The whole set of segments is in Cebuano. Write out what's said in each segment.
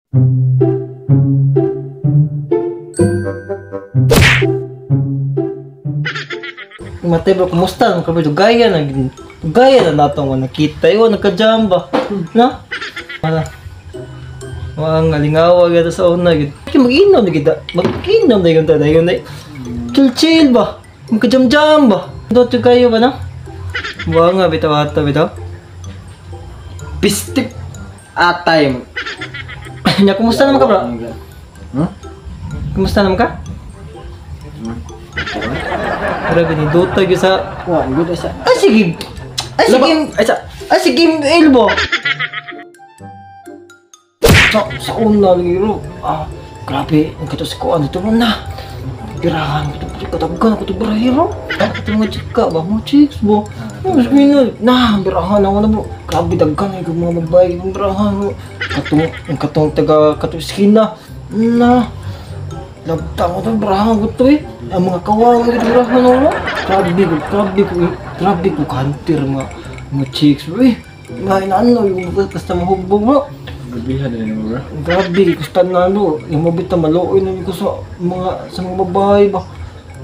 Matay bro, kumusta? Nung kami gaya na gaya na nato nga nakita iwan nagkajamba. Na? Wala. Mga ngalingawa gyud sa una gyud. Kay mag-inom na kita. Mag-inom na gyud ta dayon na. Chill chill ba? Magkajam-jam ba? Dot kayo ba na? Wa nga bitaw ato bitaw. Pistik atay mo. Nya kumusta naman ka bro? Hmm? Kumusta naman ka? Grabe ni Dota gyud sa Wa, good sa. Ah sige. Ah sige. Ay sa. Ah sige elbow. Sa una lagi bro. Ah, grabe ang kato sa kuan dito mo na. Birahan ko to kataggan ko to brahero. Kato mga chika ba mo chicks bo. Mas minol. Na, birahan ako na bro. Grabe daggan ay mga babae yung birahan bro. Katong ang katong taga kato iskina. Na. Lagta ko to birahan ko to eh. Ang mga kawawa ko birahan ako. Grabe ko, grabe ko, grabe ko kantir mga chicks bro eh. Nga inaano yung basta mahugbog bro. Grabehan na mo bro. Grabe, gusto na ano, yung mabit na maluoy na ko sa mga babae ba.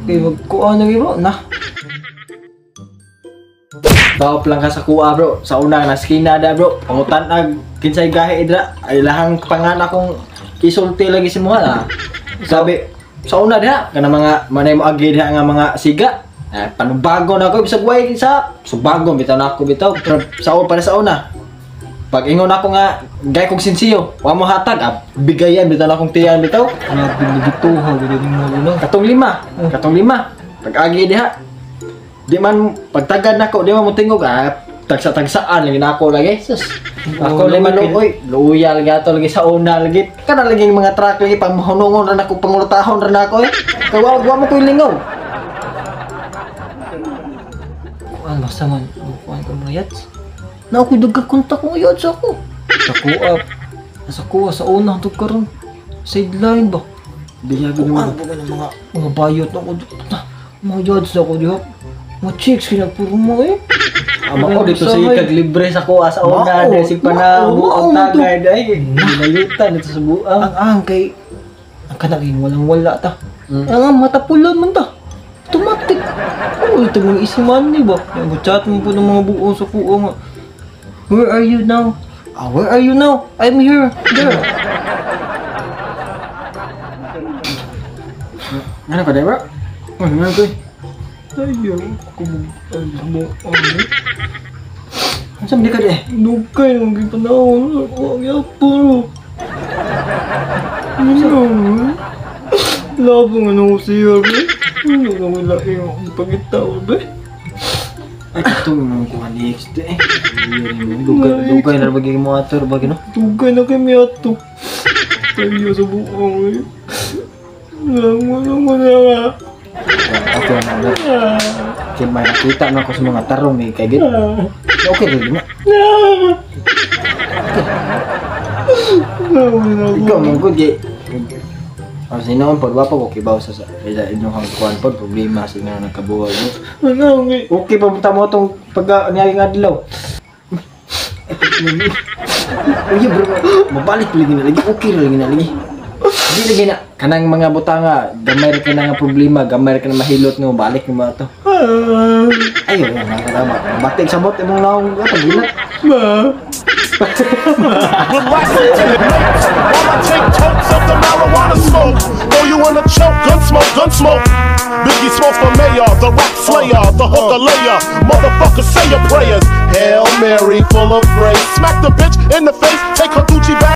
Kaya magkuha na bro, na. Bawap lang ka sa kuha bro. Sa una na skina da bro. Pangutan ag kinsay gahi idra. Ay lahang pangan akong isulti lagi si muha na. Sabi sa una diha kana mga manay mo agi diha nga mga siga. Eh, panubago na ako bisag way sa subago bitaw na ako bitaw. Pero sa para sa una. Pag ingon ako nga gay kog sinsiyo, wa mo hatag, bigayan bitaw na akong tiyan bitaw. Grabe nagituha gud mo no. Katong lima, katong lima. Pag agi diha. Di man pagtagad nako, di man mo tingog tagsa-tagsaan lagi nako lagi. Sus. Ako lima luoy, luya lagi ato lagi sa una lagi. Kana lagi mga truck lagi pang mahunungon ra nako pangultahon ra nako eh. Kay wa mo koy lingaw. Kuan basta man, kuan ko mga yats. Na ako dagka kontak ko yats ako. Sa kuha. Sa kuha sa una to karon. Sideline ba? Diya gud mo mga mga bayot ako. Mga yats ako diha. Mga chicks kina puro mo eh. Ama ko dito sa ikag libre sa kuha sa una dahil si panabuang tagay dahil ginayutan dito sa buang. Ang kay ang kanaging walang wala ta. Ang matapulon man ta. Automatic. Oh, ito mga easy money ba? Yung chat mo po ng mga buong sa kuha nga. Where are you now? Ah, where are you now? I'm here. There. Ano ka bro? Ano ka? Ayaw ko mo ano. Ano sa ka eh? Dugay nang gipanahon. Ang yapon. Ano? Labong ano siya be? Ano nang ilaing akong pagitaw be? Ay, ito yung kuha ni XD eh. Dugay na bagay mo ato, bagay no? Dugay na kami ato. Tayo sa buong eh. Lango na. Okay na. Kaya may nakita na ako sa mga tarong eh. Kaya gano'n. Okay rin na. Ikaw mong good eh. Ang sinoon po, wapa ko kibaw sa inyong kuhan po, problema sa nga nagkabuhay mo. Ano nga? Okay, pamunta mo itong pag niyaging adlaw. Uy bro, mabalik lagi na lagi, okay lagi na lagi. Hindi lagi na, kanang mga butanga, gamay ra ka na nga problema, gamay ra ka na mahilot nga, balik na mga to. Ayun, nakatama. Batik sa bot, imong naong, pagilat. Ma! Relax while I take tokes of the marijuana smoke. Throw you in a choke, gun smoke, gun smoke. Biggie Smalls for mayor, the rap slayer, the hooker layer. Motherfucker, say your prayers. Hail Mary, full of grace. Smack the bitch in the face, take her Gucci bag.